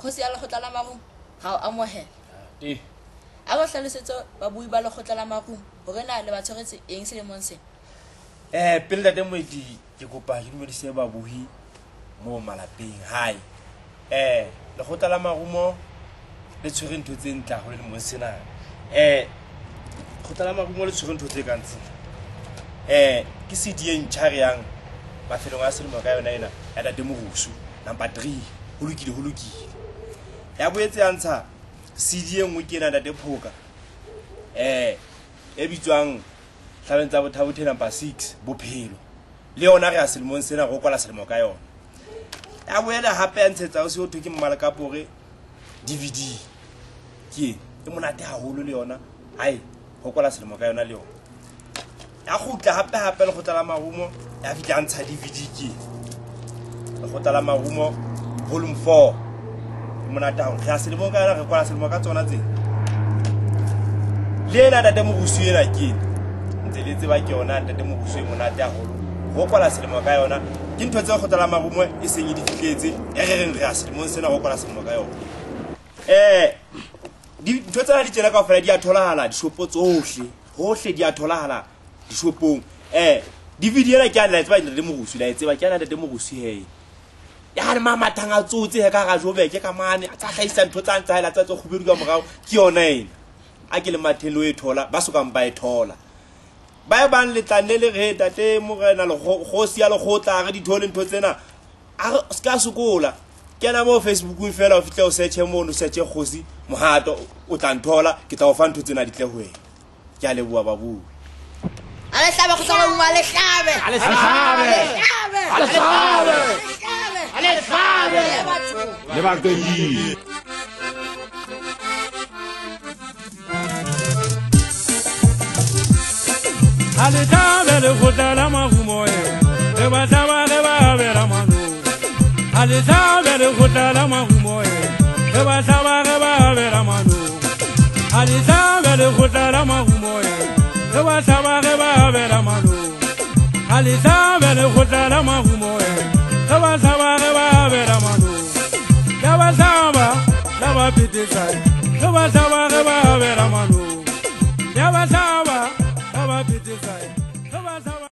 Kgosi ya lekgotla la marumo ra o amohela. A ba hlalosetse babui ba lekgotla la marumo hore na le ba tshwaretse eng selemong sena. Pele ntate Moeti ke kopa ke dumedise babuhi mo malapeng hae. Lekgotla la marumo le tshwere ntho tse ntle haholo lemong sena. Lekgotla la marumo le tshwere ntho tse kang tsena. Ke CD e ntjha re yang mafelong a selemo ka yona ena ya Ntate Morusu number 3. Ho lokile, ho lokile. Ya boetse ya ntsha CD e nngwe ke ena Ntate Phoka. E bitswang Hlabeng tsa Bothabothe number 6 Bophelo. Le yona re ya selemong sena re kwala selemo ka yona. Ya boela hape ya ntshetsa o se ho thwe ke Mmalekapore DVD. Ke e monate haholo le yona. Hai, ho kwala selemo ka yona le yona. Ya kgutla hape hape lekgotla la marumo ya fihla ntsha DVD ke. Lekgotla la marumo volume 4. E monate haholo. Re ya selemong ka yona re kwala selemo ka tsona tse. Le ena Ntate Morusu ena ke ntse le tseba ke yona Ntate Morusu e monate haholo. Ho kwala selemo ka yona ke ntho tse lekgotla la marumo e seng e di fihletse. E re reng re ya selemong sena ho kwala selemo ka yona. Dintho tsena di tjena kaofela di a tholahala dishopo tsohle. Hohle di a tholahala dishopong. DVD ena ke a la tseba Ntate Morusu, la e tseba ke ana Ntate Morusu he. Ya re mamathang a tsotse he ka ga Joburg ka mane a tsa hlahisa ntho tsa ntsa hela tsa tse kgubedu ka morao ke yona ena. A ke le matheng lo e thola ba sokang ba e thola. Ba e bang le tla nne le re Ntate Morena le kgosi ya lekgotla re di thole ntho tsena. A re ska sokola. Kena mo Facebookung fela o fihle o search mono, o search Kgosi Mohato o tla nthola ke tla o fa ntho tsena di tle ho wena. Ke a leboha babui. A le hlabe kgotla la marumo, a le hlabe. A le hlabe. A le hlabe. A le hlabe. Le batho. Le ba qetile. A le hlabe lekgotla la marumo, re ba hlaba re ba abela mano. A le hlabe lekgotla la marumo, re ba hlaba re ba abela mano. A le hlabe lekgotla la marumo, re ba hlaba re ba abela mano. A le hlabe lekgotla la marumo, re ba hlaba re ba abela mano. La ba hlaba, la ba petetsane, re ba hlaba re ba abela mano.